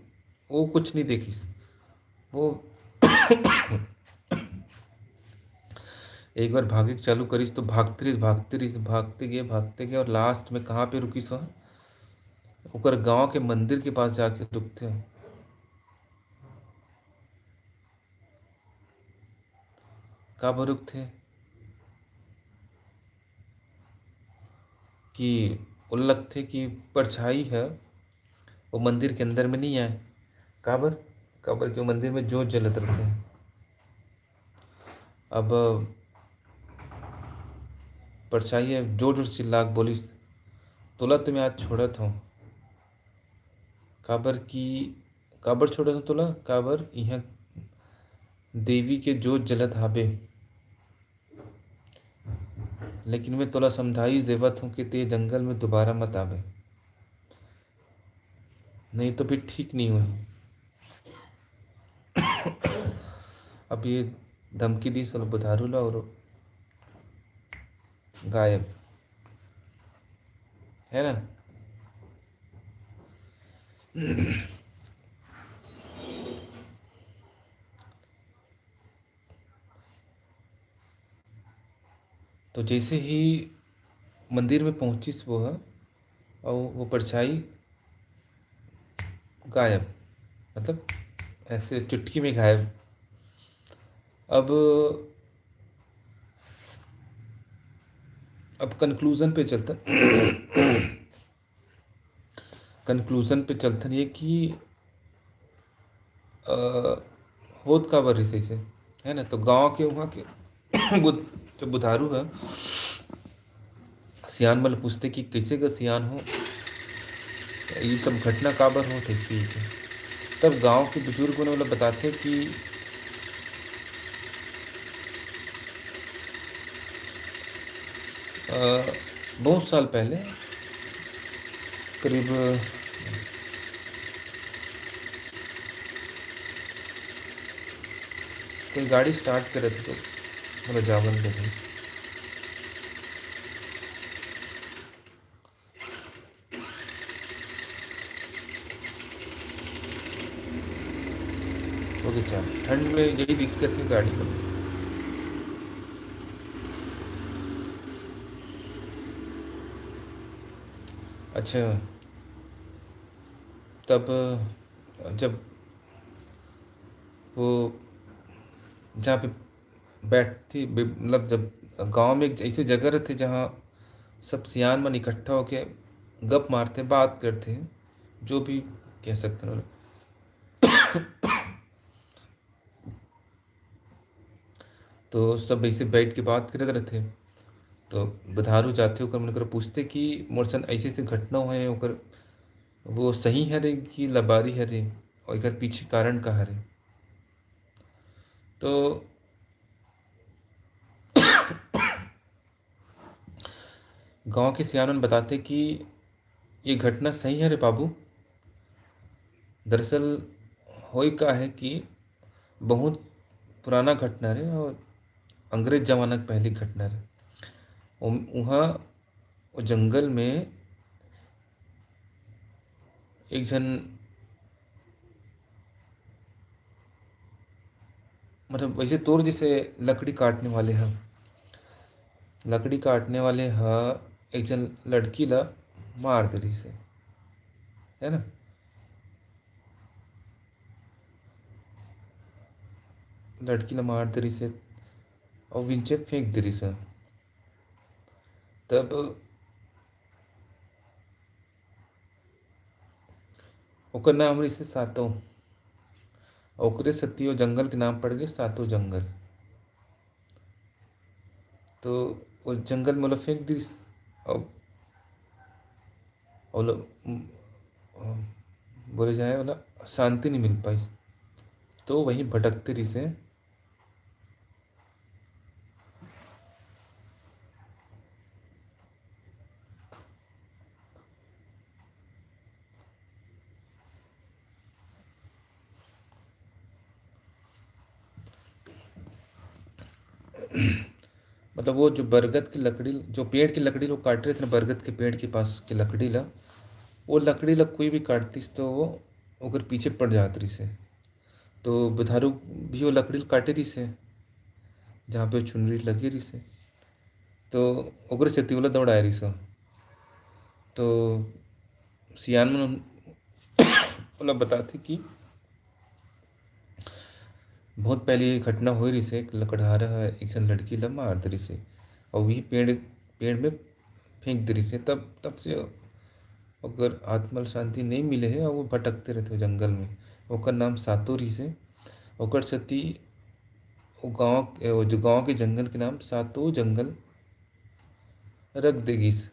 वो कुछ नहीं देखिस। वो एक बार भागे के चालू करिस तो भागते रहिस, भागते रहिस, भागते गए, भागते गए और लास्ट में कहाँ पे रुकिस हो? ओकर गांव के मंदिर के पास जाके रुकथे। काबर रुकथे? कि ओला लगथे कि परछाई ह वो मंदिर के अंदर में नहीं आए। काबर? काबर कि वो मंदिर में जोत जलत रहिथे। अब परछाई ह जोर जोर चिल्ला के बोलिस, "तोला तो मैं आज छोड़त हूँ।" काबर कि, काबर छोड़त हूँ तोला? काबर इहाँ देवी के जोत जलत हाबे। लेकिन मैं तोला समझाइश देवत हूँ कि ते जंगल में दोबारा मत आवे, नहीं तो फिर ठीक नहीं होही। अब ये धमकी दी सल बुधारू ला और गायब, है ना? तो जैसे ही मंदिर में पहुँचिस वो ह, और वो परछाई गायब, मतलब ऐसे चुटकी में गायब। अब, अब कंक्लूजन पे चलता। कंक्लूजन पे चलथन ये कि, अ, होत काबर रिहिस अइसे, है ना? तो गाँव के उहाँ के बुध-, जो बुधारू ह, सियान मन ल पूछथे कि "कइसे ग सियान हो, ये सब घटना काबर होत हे?" अइसे कहिके। तब गाँव के बुजुर्ग मन ओला बताथे कि अ, बहुत साल पहले, करीब, कोई गाड़ी स्टार्ट करे थे तो बोला, "जावन दे भाई।" के चाबी। ठंड में यही दिक्कत है गाड़ी का। अच्छा, तब जब वो जहाँ पे बैठती, मतलब, जब गांव में एक ऐसी जगह रहती, जहाँ सब सियान मन इकट्ठा होके गप मारते, बात करते हैं, जो भी कह सकते हैं। तो सब ऐसे बैठ के बात करत रहते। तो बुधारू जाते, ओकर मन करा पूछते कि मोर सन ऐसे ऐसे घटना होए, ओकर वो सही हरे कि लबारी हरे, और एकर पीछे कारण का हरे। तो गांव के सियान मन बताते कि ये घटना सही हरे बाबू। दरअसल होई का है कि बहुत पुराना घटना रे, और अंग्रेज जमाना के पहली घटना रे। उम-, उहाँ वो जंगल में एक झन, मतलब, वैसे तोर जैसे लकड़ी काटने वाले ह, लकड़ी काटने वाले ह एक झन लड़की ला मार दे रहिस हे, है ना? लड़की ला मार दे रहिस हे, अउ विंचे फेंक दे रहिस हे। तब ओकर नाम रहिस हे सातो। ओकरे सेती ओ जंगल के नाम पड़ गे सातो जंगल। तो ओ जंगल में ओला फेंक दिस, अउ ओला, उम, बोले जाए, ओला शांति नहीं मिल पाइस, तो वहीं भटकते रहिस हे। मतलब, वो जो बरगद की लकड़ी, जो पेड़ की लकड़ी लोग काट रहे थे ना, बरगद के पेड़ के पास की लकड़ी ला, वो लकड़ी ला कोई भी काटतिस तो वो ओकर पीछे पड़ जात रहिस हे। तो बुधारू भी वो लकड़ी ला काटे रहिस हे, जहाँ पे चुनरी लगे रहिस हे, तो ओकरे सेती ओला दौड़ाए रहिस हे। तो सियान मन ओला बताथे कि बहुत पहले ये घटना होए रहिस हे, एक लकड़हारा ह एक झन लड़की ला मार दे रहिस हे, अउ वही पेड़, पेड़ में फेंक दे रहिस हे। तब, तब से ओकर आत्मा ल शांति नहीं मिले हे, अउ वो भटकते रहते जंगल में। ओकर नाम सातो रहिस हे। ओकर सेती वो गाँव, वो जो गाँव के जंगल के नाम सातो जंगल रख दे गिस।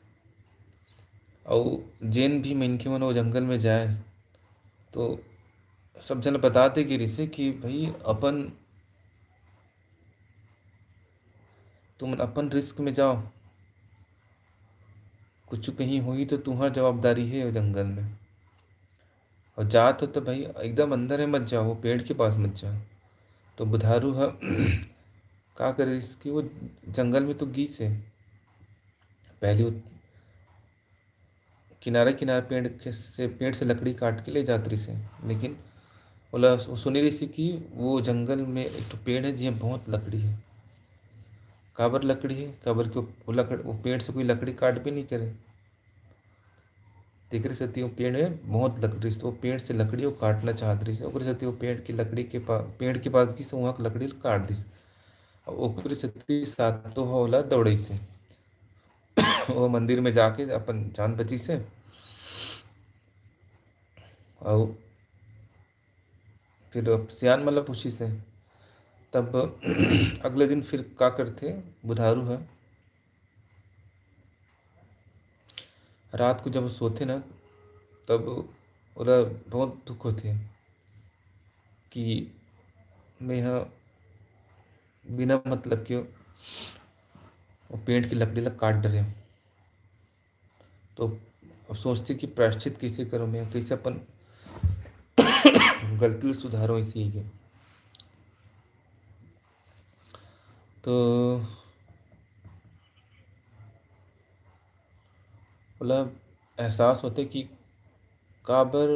अउ जेन भी मनखे मन वो जंगल में जाए, तो सब झन ल बता दे गे रहिस हे कि भाई, अपन, तुमन अपन रिस्क में जाओ, कुछ कहीं होही तो तुम्हार जवाबदारी हे वो जंगल में। और जात हो तो भाई, एकदम अंदर में मत जाओ, वो पेड़ के पास मत जाओ। तो बुधारू ह का करे रहिस कि वो जंगल में तो गिस हे, पहले वो किनारे किनारे पेड़ के से, पेड़ से लकड़ी काट के ले जात रहिस हे, लेकिन ओला, वो सुने रहिस हे कि वो जंगल में एक ठो पेड़ हे, जिहाँ बहुत लकड़ी हे। काबर लकड़ी हे? काबर कि वो लकड़-, वो पेड़ से कोई लकड़ी काटबे नहीं करे। तेकरे सेती वो पेड़ में बहुत लकड़ी रहिस, तो वो पेड़ से लकड़ी वो काटना चाहत रहिस हे। ओकरे सेती वो पेड़ की लकड़ी के पा-, पेड़ के पास गिस, वहाँ के लकड़ी ल काट दिस। अउ ओकरे सेती सातो ह ओला दौड़ाइस हे। वो मंदिर में जाके अपन जान बचिस हे। अउ फिर अब सियान मन ल पूछिस हे। तब अगले दिन फिर का करथे बुधारू ह, रात को जब वो सोथे ना, तब ओला बहुत दुख होथे कि मैं ह बिना मतलब के वो पेड़ की लकड़ी ला काट डरे। तो अब सोचथे कि प्रायश्चित कैसे करूँ मैं, कैसे अपन गलती ल सुधारूँ, इसी के। तो ओला एहसास होथे कि काबर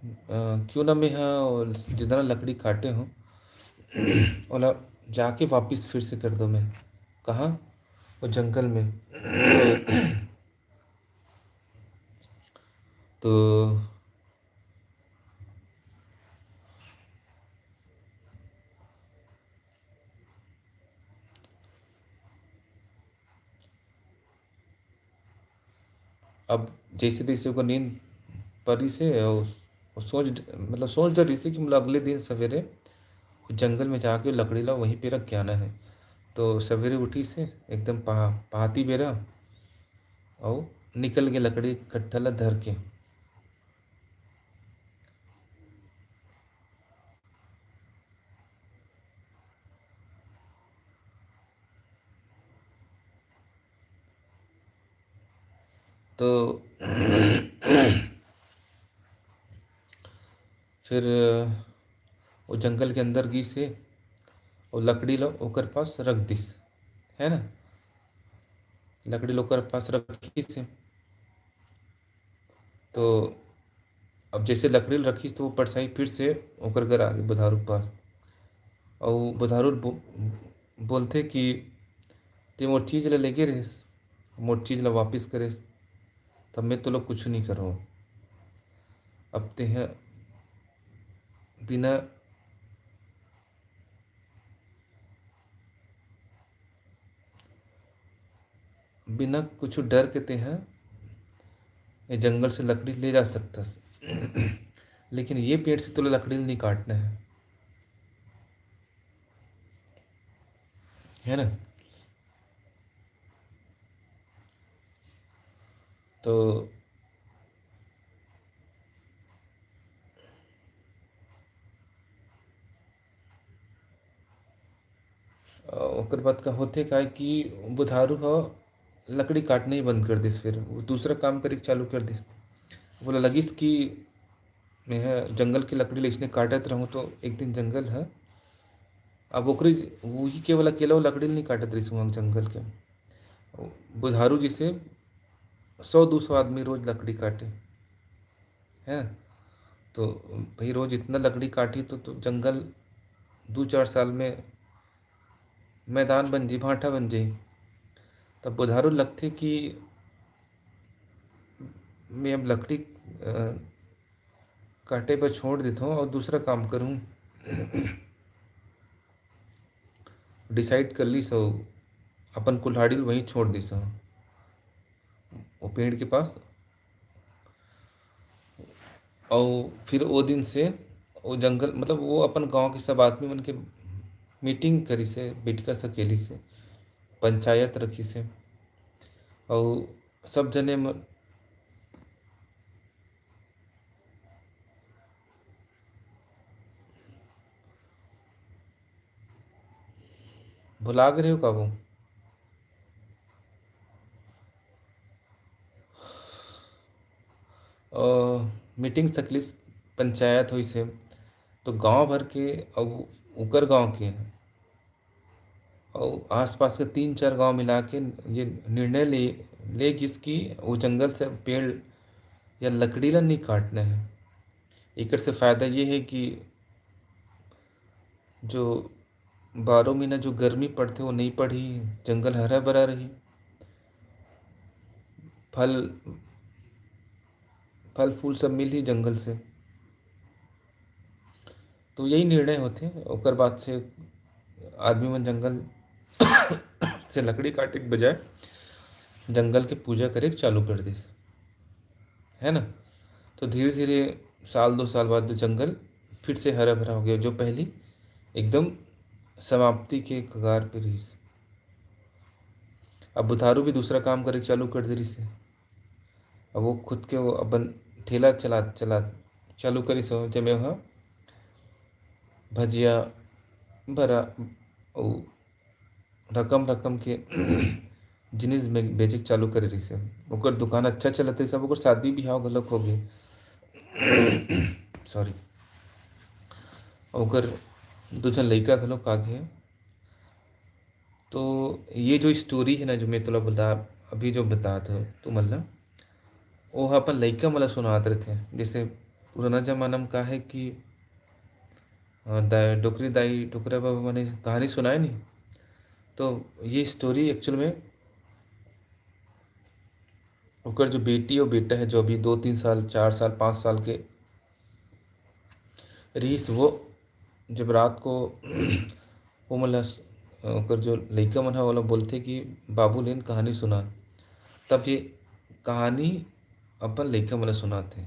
क्यों ना मैं ह जितना लकड़ी काटे हों, ओला जाके वापिस फिर से कर दो मैं। कहाँ? वो जंगल में। तो अब जइसे तइसे ओकर नींद परिस हे, अउ वो सोच, मतलब सोच डरिस हे कि मोला अगले दिन सवेरे वो जंगल में जाके लकड़ी ला वहीं पे रख के आना हे। तो सवेरे उठिस हे एकदम पहा-, पहाती बेरा, अउ निकल गे लकड़ी कट्ठा ला धर के। तो फिर वो जंगल के अंदर गिस हे, वो लकड़ी ला ओकर पास रख दिस, है ना? लकड़ी ला ओकर पास रखिस हे। तो अब जइसे लकड़ी ल रखिस, तो वो परछाई फिर से ओकर घर आ गे, बुधारू के पास। अउ बुधारू ल बो-, बोलथे कि "ते मोर चीज ल लेगे रहिस, मोर चीज ल वापिस करेस, तब मैं तोला कुछु नइ करूँ। अब तेंह बिना बिना कुछु डर के तेंह ये जंगल से लकड़ी ले जा सकथस, लेकिन ये पेड़ से तोला लकड़ी नइ काटना हे, है ना?" तो अ, ओकर बाद का होथे का कि बुधारू ह लकड़ी काटना ही बंद कर दिस, फिर वो दूसरा काम करे के चालू कर दिस। ओला लगिस कि मैं ह जंगल के लकड़ी ल अइसने काटत रहूँ, तो एक दिन जंगल ह, अब ओकरे, वही केवल अकेला वो लकड़ी ल नइ काटत रहिस वहाँ जंगल के। बुधारू जइसे सौ दू सौ आदमी रोज लकड़ी काटे, हैं? तो भाई, रोज इतना लकड़ी काटही तो, तो जंगल दू चार साल में मैदान बन जाही, भाटा बन जाही। तब बुधारू लगथे कि मैं अब लकड़ी, अ, काटे बर छोड़ देथों अउ दूसरा काम करूँ। Decide कर लिस अउ अपन कुल्हाड़ी ल वहीं छोड़ दिस, वो पेड़ के पास। अउ फिर वो दिन से वो जंगल, मतलब, वो अपन गांव के सब आदमी मन के meeting करिस हे, बइठका सकेलिस हे, पंचायत रखिस हे, अउ सब जने म-, भुला गे रहे हो का वो? अ, meeting सकलिस, पंचायत होइस हे, तो गांव भर के अउ उकर गांव के अउ आसपास के तीन चार गांव मिला के ये निर्णय ले, ले गिस कि वो जंगल से पेड़ या लकड़ी ला नहीं काटना है। एकर से फायदा ये है कि जो बारह महीना जो गर्मी पड़थे, वो नहीं पड़ही, जंगल हरा भरा रही, फल, फल फूल सब मिलही जंगल से। तो यही निर्णय होथे। ओकर बाद से आदमी मन जंगल से लकड़ी काटे के बजाय जंगल के पूजा करे के चालू कर दिस, है ना। तो धीरे धीरे साल दो साल बाद जंगल फिर से हरा भरा हो गया, जो पहली एकदम समाप्ति के कगार पे रहिस। अब बुधारू भी दूसरा काम करे के चालू कर दे रहिस हे। अब वो खुद के वो अपन ठेला चला, चला चालू करिस हो, जेमे ओह भजिया, बरा, अउ रकम रकम के जिनिस में बेचे के चालू करे रहिस हे। ओकर दुकान अच्छा चलत रहिस, अब ओकर शादी बिहाव घलोक हो गे। Sorry। ओकर दू झन लइका घलोक आ गे। तो ये जो story है ना, जो मैं तोला बता, अभी जो बतात हूँ तुमन ला, वो ह अपन लइका मन ला सुनात रहिथे। जैसे पुराना जमाना में का है कि, अ, दाई, डोकरी दाई, डोकरा बाबा मने कहानी सुनाए नहीं। तो ये स्टोरी एक्चुअल में ओकर जो बेटी और बेटा है, जो अभी दो तीन साल, चार साल, पाँच साल के रहीस, वो जब रात को वो मन ल, ओकर जो लइका मन ह ओला बोलथे कि बाबू लेन कहानी सुना, तब ये कहानी अपन लइका मन ल सुनाथे,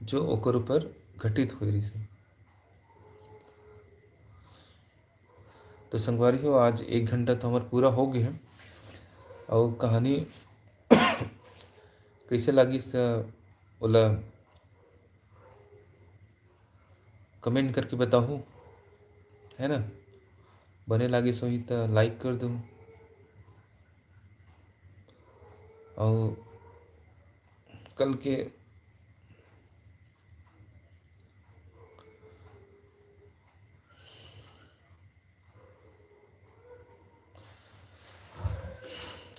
जो ओकर ऊपर घटित होए रहिस हे। तो संगवारी हो, आज एक घंटा तो हमर पूरा हो गए है। और कहानी कैसे लागिस, अ, ओला कमेंट करके बताहू, है ना? बने लागिस होही त लाइक कर दो। और कल के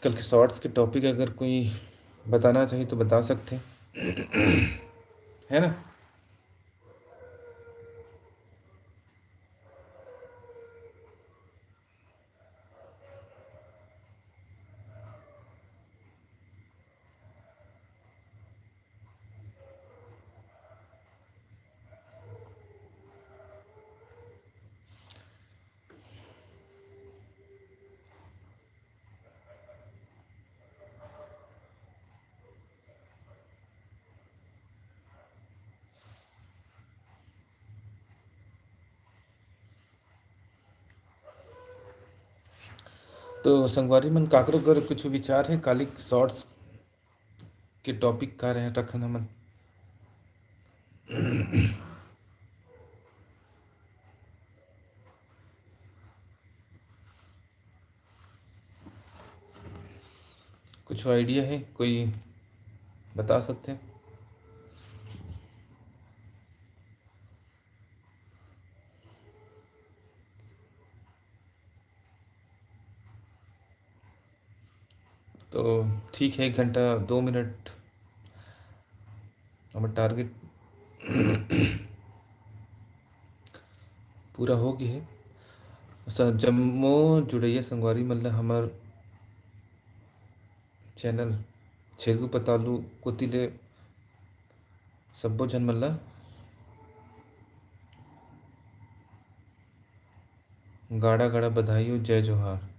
कल के शॉर्ट्स के टॉपिक अगर कोई बताना चाहिए तो बता सकते हैं, है ना? तो संगवारी मन, काकरो अगर कुछ विचार है, काली शॉर्ट्स के टॉपिक का रहे रखन हमन। कुछ आइडिया है, कोई बता सकते हैं? तो ठीक है, एक घंटा दो मिनट हमर टारगेट पूरा हो गया है। स-, जम्मो जुड़ैया संगवारी मन ल हमर चैनल छेरगू पतालू कोति ले सब्बो झन मन ल गाड़ा गाड़ा बधाई हो, जय जोहार।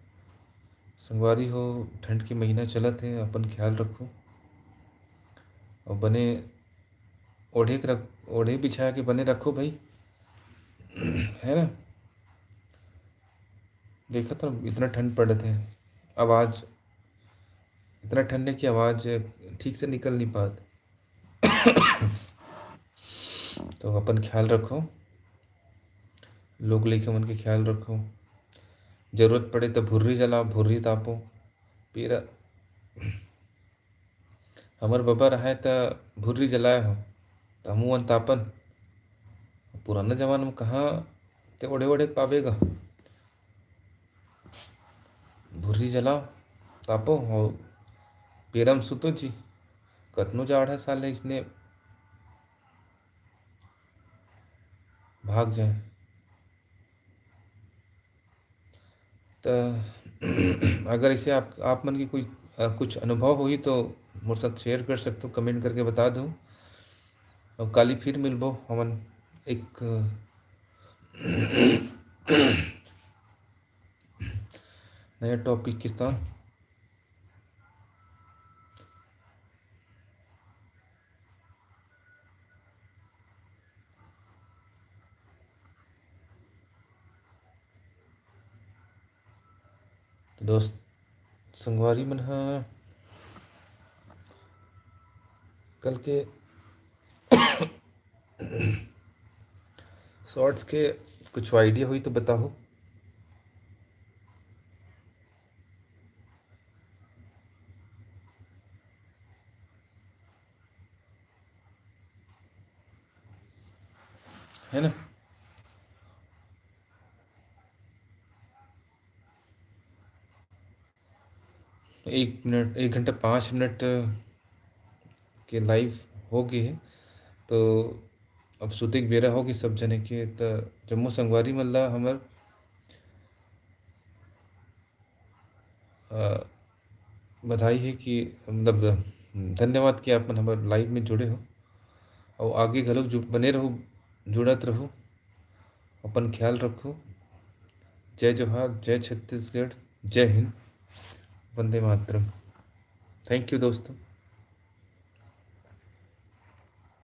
संगवारी हो, ठंड के महीना चलत हे, अपन ख्याल रखो और बने ओढ़े के रख, ओढ़े बिछा के बने रखो भाई, है ना? देखा तो इतना ठंड पड़त हे, आवाज़ इतना ठंड है कि आवाज़ ठीक से निकल नहीं पात। तो अपन ख्याल रखो, लोग लइका मन के ख्याल रखो, जरूरत पड़े तो भुर्री जलाओ, भुर्री तापो। पीरा हमर बबा रहाय त भुर्री जलाय हो, त हमू मन तापन। पुराना जमाना में कहाँ ते ओढ़े ओढ़े पाबे गा। भुर्री जलाओ, तापो, और पेरा म सुतो जी। कतनो जाड़ है साले, इसने भाग जाए। त अगर इसे आप, आप मन के कोई, अ, कुछ अनुभव होही तो मोर साथ शेयर कर सकते हो, कमेंट करके बता दो। और काली फिर मिलबो हमन एक, अ, नया टॉपिक के साथ। तो दोस्त संगवारी मन ह कल के शॉर्ट्स के कुछ आइडिया होही तो बताओ। है ना? एक मिनट, एक घंटा पाँच मिनट के लाइव हो गए है, तो अब सुते के बेरा होगे सब झने के, त जम्मो संगवारी मन ला हमर, अ, बधाई हे कि, मतलब, धन्यवाद कि आप मन हमर live में जुड़े हो, अउ आगे घलोक जु-, बने रहू, जुड़त रहू, अपन ख्याल रखू। जय जोहार, जय छत्तीसगढ़, जय हिंद, वंदे मातरम। Thank you दोस्तों।